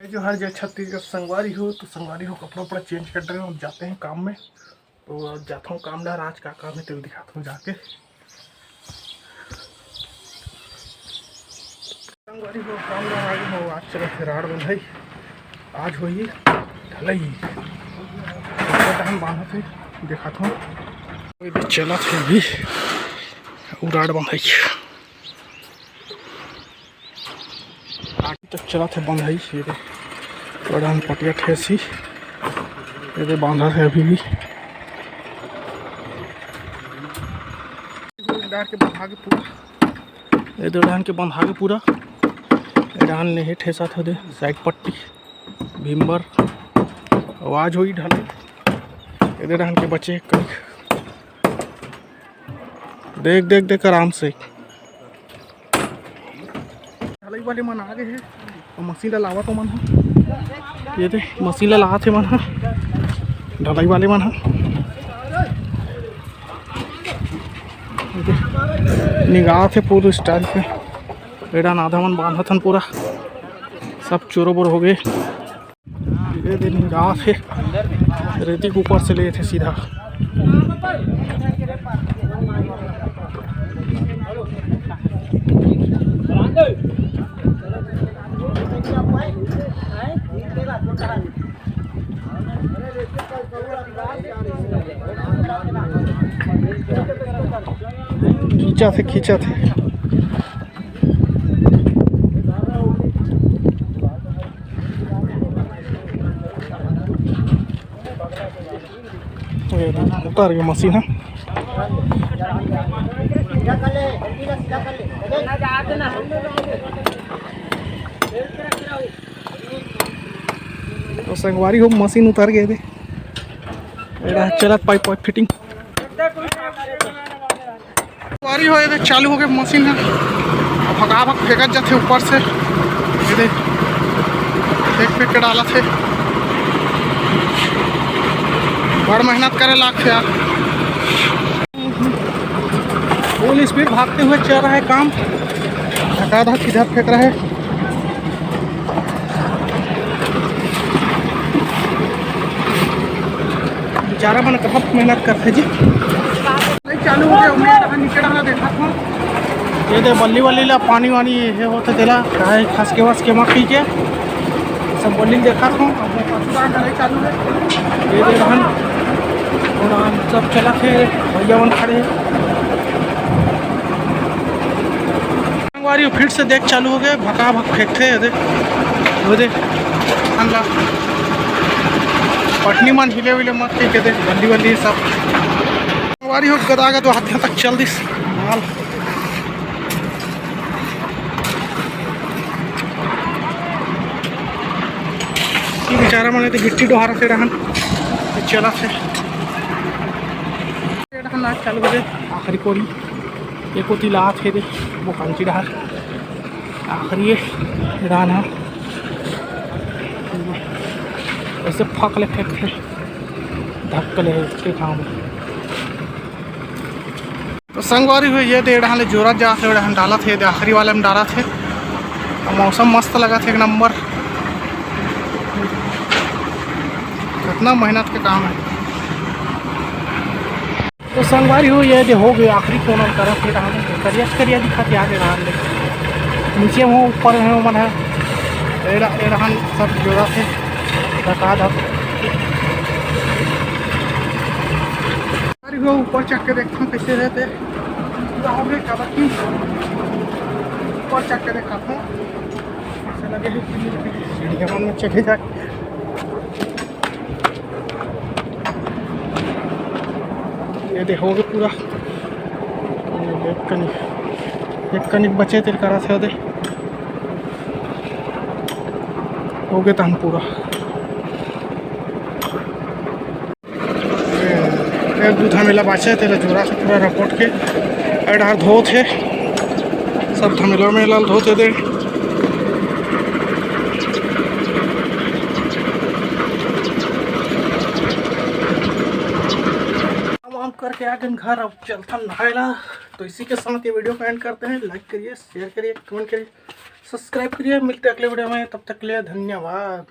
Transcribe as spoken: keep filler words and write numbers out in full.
जोहार, जय छत्तीसगढ़ संगवारी हो। तो संगवारी हो, कपड़ा उपड़ा चेंज कर रहे हो, अब जाते हैं काम में। तो अब जाता हूँ काम डहर, आज का काम है तेल दिखाता हूँ जाके। संगवारी हो, काम डहर आ गए हो, आज चलो फिर राड बंधाई, आज होई ढलई। हम बांधत है, दिखाता हूँ। चलत है अभी राड बंधाई। आगे तक चलत हे बंधाई, ये दे, बड़हन पटिया ठेसी, ये दे बांधत हे अभी भी। डार के बंधा के पूरा, ये दे डाहन के बंधा के पूरा, ये डाहन ले हे ठेसा थे दे, साइड पट्टी, भीमबर, आवाज होई ढले, ये दे डाहन के बचे कई। देख, देख, देख, आराम से। ढलई वाले मन आ गए हे, अउ मशीन ला लावत ओमन ह। ये दे, मशीन ला लावत हे मन ह, ढलई वाले मन ह। ये दे, निंगात हे पूरा स्टाइल पे। एडा नाधा मन बांधत हन पूरा, सब चोरोबोर हो गए। धीरे धीरे निंगात हे, रेती के ऊपर से लेथे सीधा। खींचा थे, खींचा थे। उतार के मशीन ह। तो संगवारी हो, मशीन उतर गए थे। एड़ा चलत पाइप, पाइप फिटिंग। संगवारी हो, ये दे चालू हो गए मशीन ह, भका भक फेंकत जाथे ऊपर से। ये दे, फेंक फेंक के डालत हे। बड़ मेहनत करे लागथे यार। फुल स्पीड भागते हुए चल रहा है काम, धकाधक इधर फेंक रहे। बेचारा मन बहुत मेहनत करथे जी। नहीं चालू हो गया, उमेश डहान नीचे डहान देखा था। ये दे बल्ली वल्ली ला पानी वानी ये होथे तेला, काहे खसके वसके मत पी के। सब बल्ली देखा था, अब पाछू डहान नहीं चालू है। ये दे डहान थोड़ा सब चला थे, भैया मन खड़े हैं। संगवारी फिर से देख चालू हो गए, भका भक फेंकथे, ये दे, वो दे, अनला पटनी मन हिले विले मत के, के दे, बल्ली वल्ली सब। संगवारी हो गदा गद हाथ तक चल दिस माल। ये बेचारा मन तो गिट्टी डोहारा से रहन, चला से। ये रहन आज चालू हो गए, आखिरी कोरी। एक ओती लात हे दे, वो कंची डहार। आखिरी ये डान है। ऐसे फक ले फेंक थे, धक्का ले के काम। तो संगवारी हो, ये दे डाले जोरा जा से डाला थे, आखिरी वाले में डाला थे। मौसम मस्त लगा थे, एक नंबर। कितना मेहनत के काम है। तो संगवारी हो, ये दे हो गए आखिरी कोना तरफ, ये रहन करिया करिया दिखा के आगे रहन ले। नीचे हो, ऊपर है, वो मन है। एड़ा, एड़हन सब जोड़ा थे, बता दो। संगवारी हो, ऊपर चढ़ के देखता हूँ कैसे रहते। पूरा हो गए, काबर की ऊपर चढ़ के देखा था। ऐसा लगे है कि सीढ़ियाँ में चढ़े जाके। ये दे हो गए पूरा। ये एक कनिक, एक कनिक बचे तेल करा से दे। हो गए तहन पूरा। एक दू धमेला बाचे तेला जोरा से पूरा रपोट के ए डार धोत हे। सब धमेला में लाल धोत हे दे। काम वाम करके आ गए घर, अब चलथन नहाए ला। तो इसी के साथ ये वीडियो को एंड करते हैं। लाइक करिए, शेयर करिए, कमेंट करिए, सब्सक्राइब करिए। मिलते हैं अगले वीडियो में, तब तक के लिए धन्यवाद।